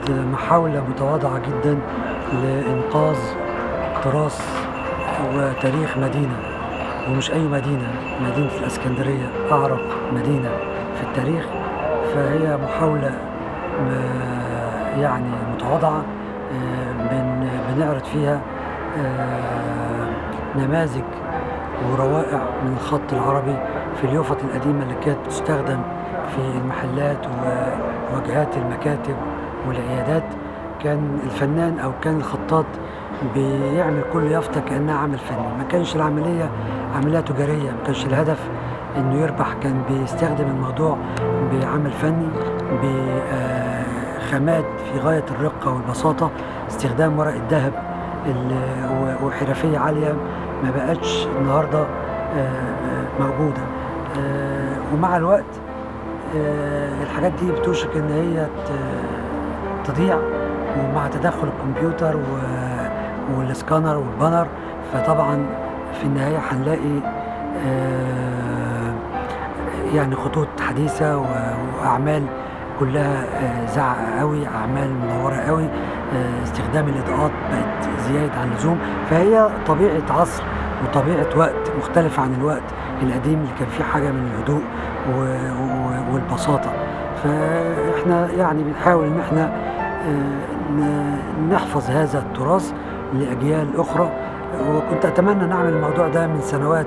محاولة متواضعة جدا لإنقاذ تراث وتاريخ مدينة، ومش أي مدينة، مدينة الإسكندرية أعرق مدينة في التاريخ. فهي محاولة يعني متواضعة بنعرض فيها نماذج وروائع من الخط العربي في اليوفط القديمة اللي كانت بتستخدم في المحلات وواجهات المكاتب والعيادات. كان الفنان أو كان الخطاط بيعمل كل يافطة كأنها عمل فني، ما كانش العملية عملية تجارية، ما كانش الهدف إنه يربح، كان بيستخدم الموضوع بعمل فني بخامات في غاية الرقة والبساطة، استخدام ورق الذهب وحرفية عالية ما بقتش النهاردة موجودة. ومع الوقت الحاجات دي بتوشك إن هي تضيع، ومع تدخل الكمبيوتر والسكانر والبانر، فطبعا في النهاية هنلاقي يعني خطوط حديثة وأعمال كلها زعقة قوي، أعمال منورة قوي، استخدام الإضاءات بقت زيادة عن اللزوم. فهي طبيعة عصر وطبيعة وقت مختلفة عن الوقت القديم اللي كان فيه حاجة من الهدوء والبساطة. فإحنا يعني بنحاول إن إحنا نحفظ هذا التراث لأجيال أخرى، وكنت أتمنى نعمل الموضوع ده من سنوات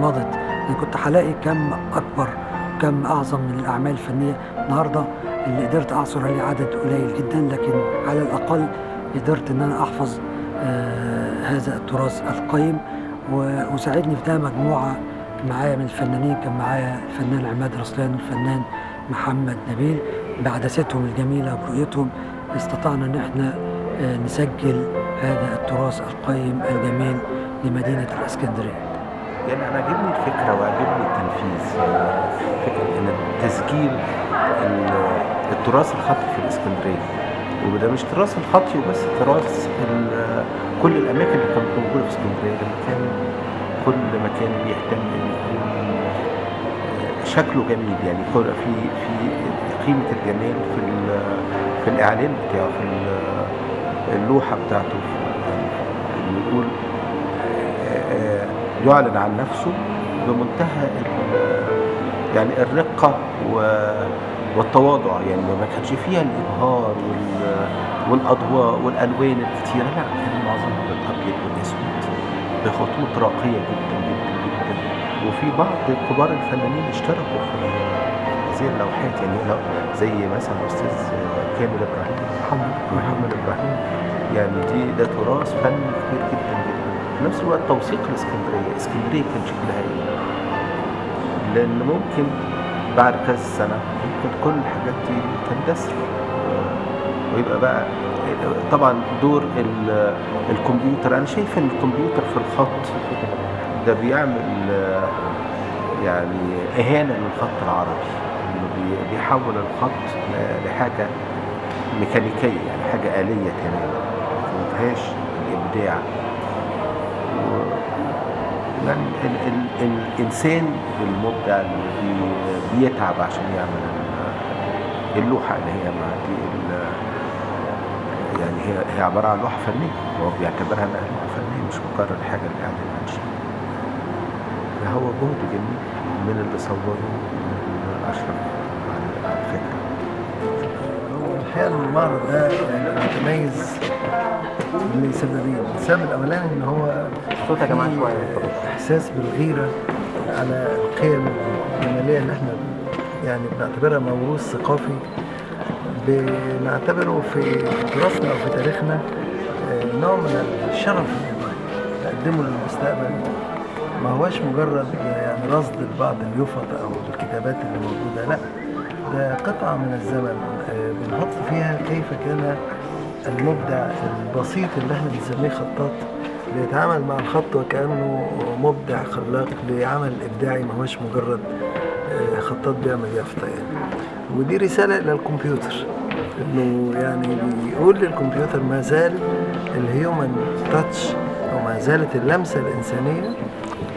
مضت، لأن كنت هلاقي كم أكبر كم أعظم من الأعمال الفنية. النهاردة اللي قدرت أعثر عليه عدد قليل جدا، لكن على الأقل قدرت إن أنا أحفظ هذا التراث القيم. وساعدني في ده مجموعة معايا من الفنانين، كان معايا الفنان عماد رسلان والفنان محمد نبيل، بعدستهم الجميلة وبرؤيتهم استطعنا إن احنا نسجل هذا التراث القيم الجميل لمدينة الإسكندرية. يعني أنا عجبني الفكرة وعجبني التنفيذ، يعني فكرة إن تسجيل التراث الخطي في الإسكندرية، وده مش تراث الخطي وبس، تراث كل الأماكن اللي كانت موجودة في اسكندرية. لما كان كل مكان بيهتم إن يكون شكله جميل، يعني في قيمة الجمال في الإعلان بتاعه، في اللوحة بتاعته، يعني يقول يعلن عن نفسه بمنتهى يعني الرقة والتواضع، يعني ما كانش فيها الإبهار والأضواء والألوان الكتيرة، لا كان معظمها بالأبيض والأسود بخطوط راقية جدا جدا جدا. وفي بعض كبار الفنانين اشتركوا في هذه اللوحات، يعني زي مثلا الأستاذ كامل إبراهيم، محمد إبراهيم، يعني ده تراث فني كبير جدا جدا. في نفس الوقت توثيق الإسكندرية، اسكندرية كان شكلها إيه؟ لأن ممكن بعد كذا سنة ممكن كل الحاجات دي تندثر، ويبقى بقى طبعا دور الكمبيوتر. أنا شايف إن الكمبيوتر في الخط ده بيعمل يعني إهانة للخط العربي، إنه بيحول الخط لحاجة ميكانيكية، يعني حاجة آلية تماما ما فيهاش الإبداع. يعني الإنسان المبدع اللي بيتعب عشان يعمل اللوحة اللي هي دي، يعني هي عبارة عن لوحة فنية، هو بيعتبرها إنها لوحة فنية مش مجرد حاجة للإعلان عن شيء. فهو جهد جميل من اللي صوره من أشرف على الفكرة. هو الحقيقة المعرض ده متميز لسببين. السبب الأولاني إن هو صوت يا جماعة شوية، إحساس بالغيرة على القيم الجمالية اللي إحنا يعني بنعتبرها موروث ثقافي، بنعتبره في تراثنا أو في تاريخنا نوع من الشرف اللي نقدمه للمستقبل. ما هوش مجرد يعني رصد لبعض اليفط أو الكتابات اللي موجودة، لا ده قطعة من الزمن بنحط فيها كيف كان المبدع البسيط اللي احنا بنسميه خطاط بيتعامل مع الخط وكأنه مبدع خلاق لعمل إبداعي، ما هوش مجرد خطاط بيعمل يافطة يعني. ودي رسالة إلى الكمبيوتر، إنه يعني بيقول للكمبيوتر ما زال ال human touch أو ما زالت اللمسة الإنسانية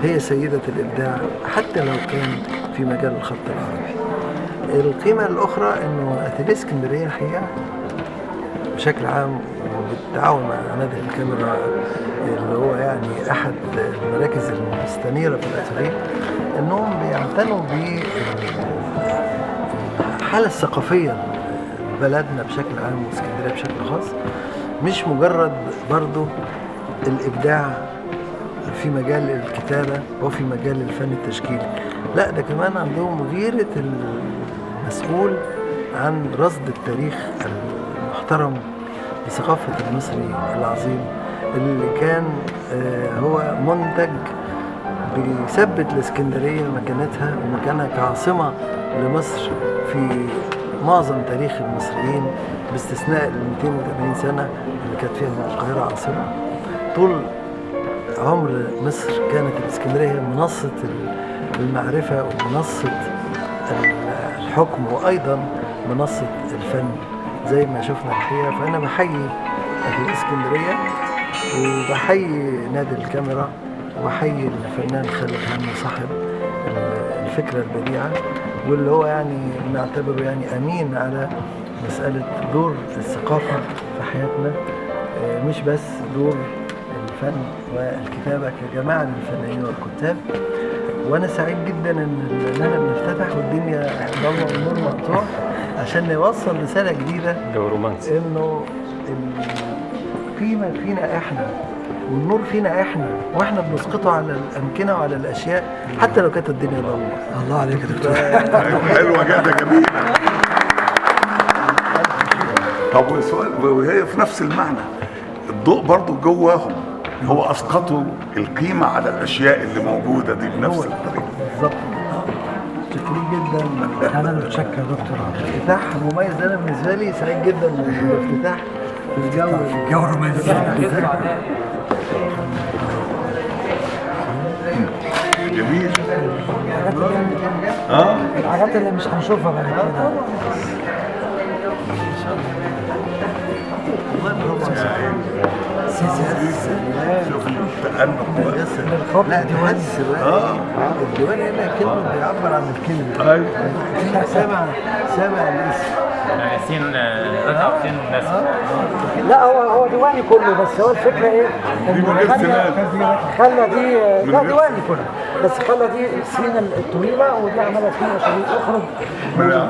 هي سيدة الإبداع حتى لو كان في مجال الخط العربي. القيمة الأخرى إنه أتيليه اسكندرية الحقيقة بشكل عام، وبالتعاون مع نادي الكاميرا اللي هو يعني احد المراكز المستنيره في الاثرية، انهم بيعتنوا بالحالة الثقافية لبلدنا بشكل عام واسكندريه بشكل خاص، مش مجرد برضو الابداع في مجال الكتابة وفي مجال الفن التشكيلي، لا ده كمان عندهم غيره المسؤول عن رصد التاريخ المحترم لثقافة المصري العظيم اللي كان هو منتج بيثبت الإسكندرية مكانتها ومكانها كعاصمة لمصر في معظم تاريخ المصريين باستثناء ال 280 سنة اللي كانت فيها القاهرة عاصمة. طول عمر مصر كانت الإسكندرية هي منصة المعرفة ومنصة الحكم وأيضا منصة الفن زي ما شفنا الحقيقة. فأنا بحيي أهل الإسكندرية وبحيي نادي الكاميرا وبحيي الفنان خالد هنا صاحب الفكرة البديعة، واللي هو يعني نعتبره يعني أمين على مسألة دور الثقافة في حياتنا، مش بس دور الفن والكتابة كجماعة للفنانين والكتاب. وأنا سعيد جدا إن احنا بنفتتح والدنيا ضلمة والنور مقطوع عشان نوصل رسالة جديدة إنه القيمة فينا إحنا والنور فينا إحنا، وإحنا بنسقطه على الأمكنة وعلى الأشياء حتى لو كانت الدنيا ضلمة. الله عليك يا دكتور. حلوة جدا، جميلة. طب والسؤال وهي في نفس المعنى، الضوء برضو جواهم هو اسقطوا القيمة على الاشياء اللي موجودة دي بنفس الطريقة. بالظبط. متشكرين جدا. انا اللي متشكر يا دكتور. افتتاح مميز، انا بالنسبة لي سعيد جدا بالافتتاح في الجو الرومانسي. جميل. الحاجات اللي مش هنشوفها بعد كده. شوف التأنق بقى. لا دي بس بقى الديوان هنا كلمة بيعبر عن الكلمة. ايوه سامع الاسم. ياسين رجع وسين والناس. لا هو ديواني كله، بس هو الفكرة ايه؟ خلى دي لا ديواني كله، بس خلى دي السين الطويلة ودي عملها سين عشان يخرج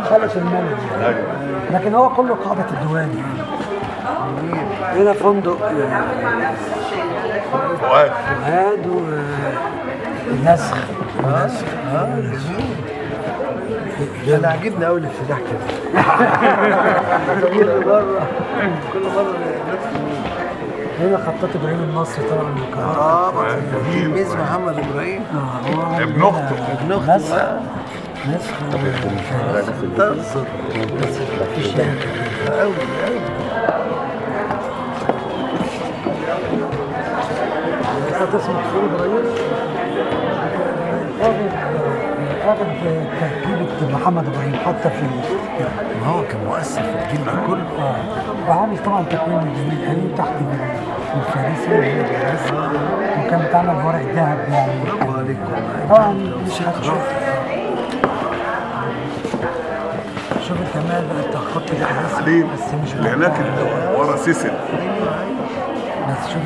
خلت الملل. لكن هو كله قاعدة الديواني. هنا فندق فؤاد والنسخ. جميل. انا عجبني قوي الافتتاح كده. كل مرة هنا خطاط ابراهيم المصري طبعا من القاهرة. تلميذ محمد ابراهيم. ابن اخته. ابن اخته. نسخ قوي قوي. اسمه حسين ابراهيم اخذ تركيبه محمد ابراهيم حتى في، ما هو كان مؤثر في الجيل ده كله. وعامل طبعا تكوين جميل قوي تحت الفارسي، وكان بيتعمل بورق الذهب يعني. برافو عليك. طبعا مش هتشوف. شوف الجمال بقى بتاع خط الفارسي، بس مش اللي هناك ورا سيسل. بس شوف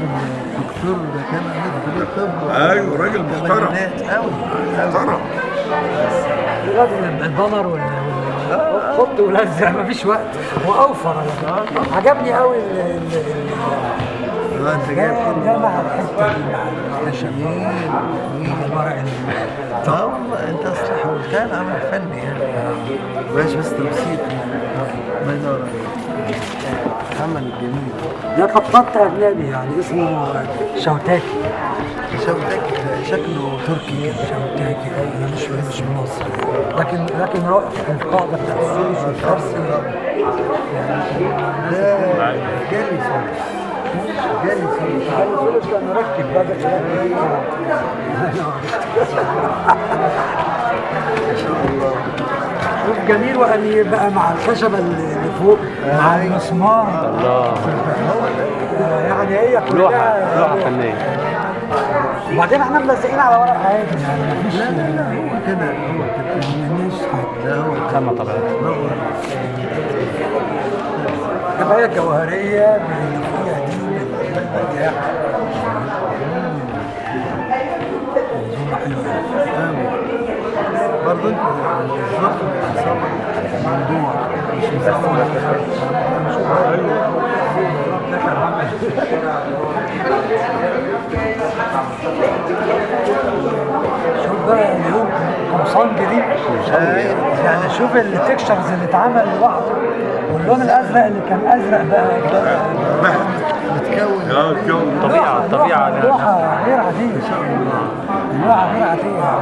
الدكتور ده كان عامل كلية طب. ايوه راجل محترم قوي محترم. دلوقتي ال banner والخط ولزق مفيش وقت واوفر. عجبني قوي ده مع الحتة دي مع الخشب مع الورق. اه والله انت اصل حولتها لعمل فني يعني، مبقاش بس تبسيط. الله ينور عليك. عمل الجميل ده خطاط اجنبي يعني اسمه شوتاكي. شوتاكي شكله تركي كده. شوتاكي انا مش مصري، لكن رائع في القاعدة بتاعت الثلث والفارسي يعني. ده جالي ثلث، جالي ثلث، جالي ثلث لانه ركب بدأ يركب. ما شاء الله. شوف جميل وامير بقى مع الخشبة اللي فوق مع المسمار. الله. يعني هي كلها لوحة فنية. وبعدين احنا ملزقين على ورق عادي يعني مفيش. لا لا لا هو كده، هو كده مفيش حاجة. لا هو خامة طبيعية. ده العباية الجوهرية باللي فوقيها دي بالبتاع. منظومة حلوة قوي. برضه انت الظرف بيصور موضوع مش مصور. شوف بقى اليوم قمصان جديد يعني، شوف ال textures اللي اتعمل لوحده، واللون الازرق اللي كان ازرق بقى متكون. طبيعة الطبيعة لوحة غير عادية، لوحة غير عادية.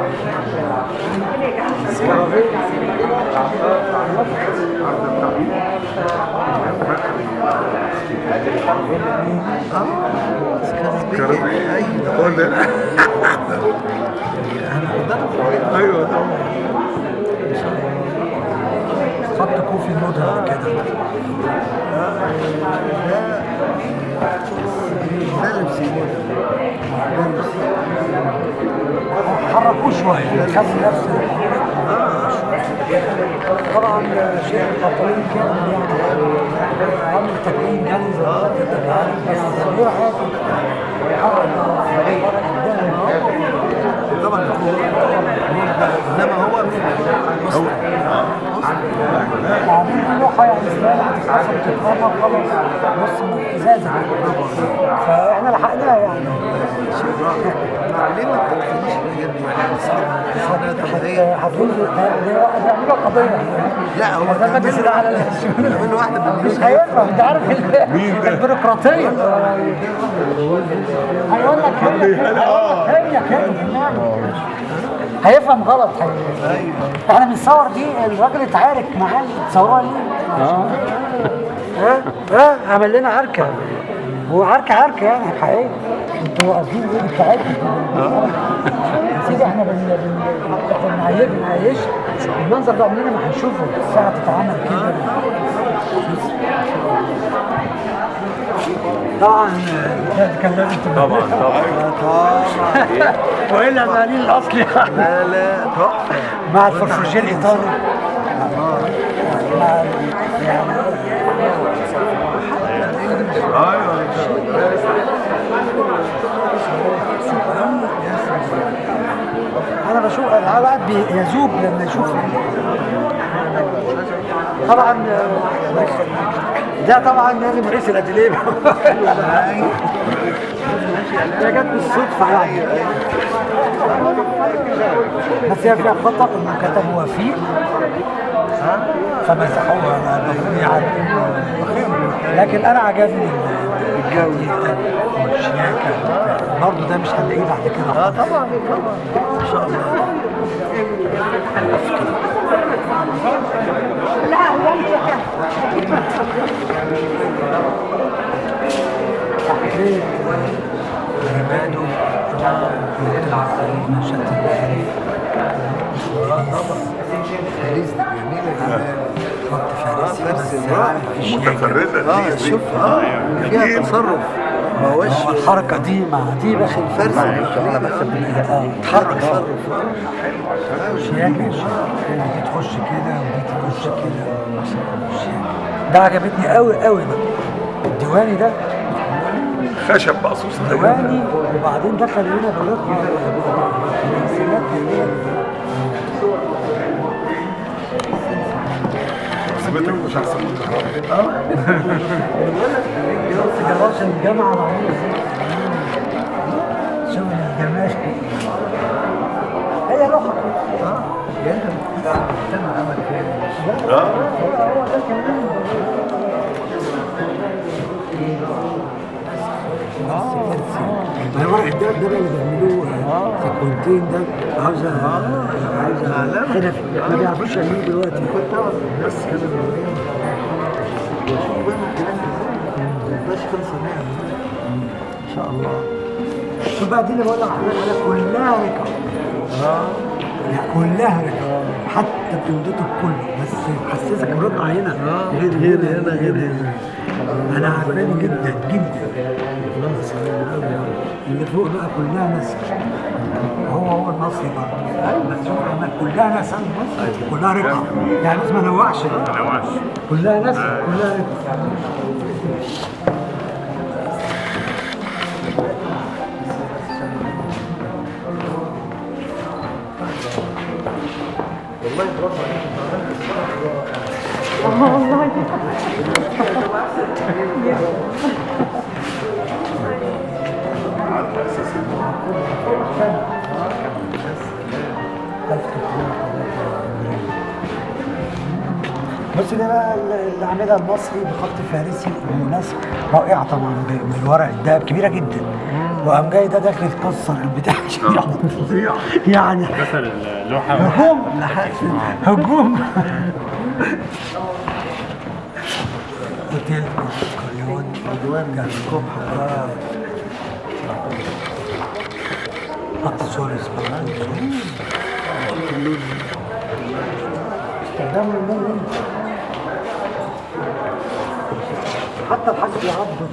ايوه طبعا. خط كوفي مودرن كده. ده لبسي حركوه شوية، خلي نفس طبعا شيء الخطرين كان يعني عامل تكوين جاني زي ما انت عارف، بس غير عادي. طبعا انما هو هو بعدين اللوحة يعني زبالة هتتكسر وتترمى خلاص نص ازازة، فاحنا لحقناها يعني. ليه ما بتدخليش الحاجات دي؟ يعني هتقول بيعملوا قضية. لا هو ده المجلس الاعلى يعملوا واحدة بالمليون مش هيفهم، انت عارف البيروقراطية. هيقول لك هي كده هيفهم غلط. احنا بنصور دي، الراجل اتعارك معاه، تصوروها ليه؟ ها عمل لنا عركة، هو عركة عركة يعني حقيقية. انتوا قاصدين ايه بتاعتكم؟ يا سيدي احنا بنعيش المنظر ده عمرنا ما هنشوفه، الساعة تتعمل كده. طبعا كان لازم طبعا طبعا طبعا والا المقاليل الاصلي. لا لا تحفة مع الفرفرجيه الايطالي مع يعني. انا بشوف الواحد بيذوب لما يشوف. طبعا ده طبعا لازم رئيس الادليه. ده جت بالصدفة يعني، بس هي فيها خطا انه كتبوا وفيق فمسحوها المفروض يعني، لكن انا عجبني الجو والشياكه برضه، ده مش هنلاقيه بعد كده. طبعا طبعا ان شاء الله. تحرير رمادو نشأة البحري. فارس دي جميلة جدا، خط فارسي بس متفردة. شوف فيها تصرف، ما هوش الحركة دي مع دي بقى الفارس تحرك تصرف شياكة. دي تخش كده ودي تخش كده. ده عجبتني قوي قوي بقى الديواني ده، خشب مقصوص ديواني، وبعدين دخل هنا بالرقم بالرسمات اللي هي سمتك مش احسن من جراج الجامعة معمولة ازاي. شوف الجمال، هي لوحة. تم عمل فيها. هو ده كمان. ما هو الورق ده بقى اللي بيعملوه سكونتين ده، عاوزه حرفي ما بيعرفوش يعملوه دلوقتي. كنت اعرف بس كده واشوف بقى الكلام ازاي، ما يبقاش كام سنة ان شاء الله. شوف بقى دي اللي بقول لك عليها كلها ركع. كلها ركع حتى بتمدته كله، بس حسسك الرقعة هنا غير هنا غير هنا. انا عجباني جدا جدا. اللي فوق بقى كلها نسخ، هو المصري برضه، بس شوف عمل كلها نسخ، كلها رقعه يعني، بس ما نوعش، كلها نسخ كلها رقعه. على اساس بص ده بقى اللي عاملها المصري بخط فارسي بالمناسبة رائعة طبعا بالورق الدهب كبيرة جدا. وقام جاي ده داخل كسر البتاع فظيع يعني كسر اللوحة. هجوم هجوم. اوتيل كورليون عدوان القبح. خط سوريس استخداموا اللون حتى الحاج عبده.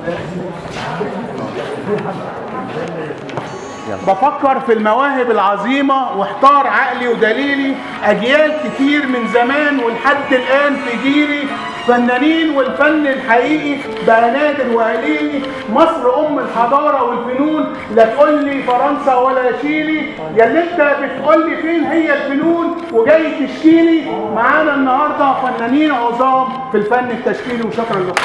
بفكر في المواهب العظيمة واحتار عقلي ودليلي، أجيال كتير من زمان ولحد الآن في جيلي، فنانين والفن الحقيقي بقى نادر وقليلي. مصر أم الحضارة والفنون، لا تقول لي فرنسا ولا شيلي، يا اللي أنت بتقول لي فين هي الفنون وجاي تشكيلي. معانا النهارده فنانين عظام في الفن التشكيلي، وشكرا لكم.